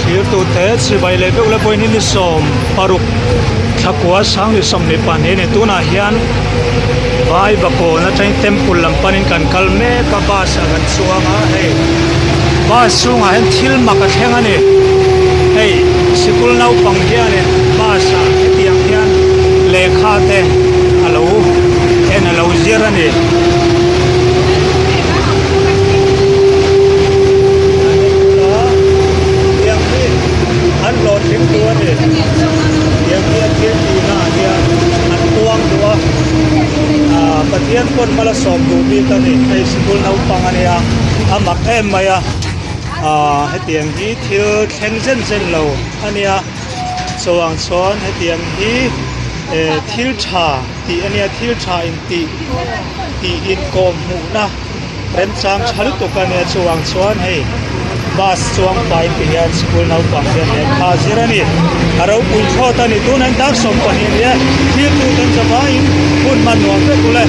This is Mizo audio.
Thirtute chibai leh deuh la pawhin hi ni 16 thlakua sangni 22 a ni. Tunah hian Vaivakawn atangin temple lam panin kan kal mek a bus ah kan chuang a hei bus chhungah hian thil mak a thleng a ni. Hei sikul naupang hianin bus ah hetiang hian lehkha te a lo en a lo zir a ni. Tiang hi an hlawhtling duh a ni. Tiang hi an thil tihna ah hian an puang duh a, ah Pathian pawn hmala sawm duh bik a ni. Hei sikul naupang a nia, a mak em mai a, ah hetiang hi thil thleng zen zen lo a nia. Chuang chuan hetiang hi eh thil tha tih a nia, thil tha intih tih inkawm hmuhna remchang tha lutuk a nia chuvang chuan hei bus chuang pai ti hian school naupang hian lehkha a zir a ni a ropui thlawt a ni tunah hian dar 12 a ni a thil tu ten zavaiin hun hman nuam vek ule.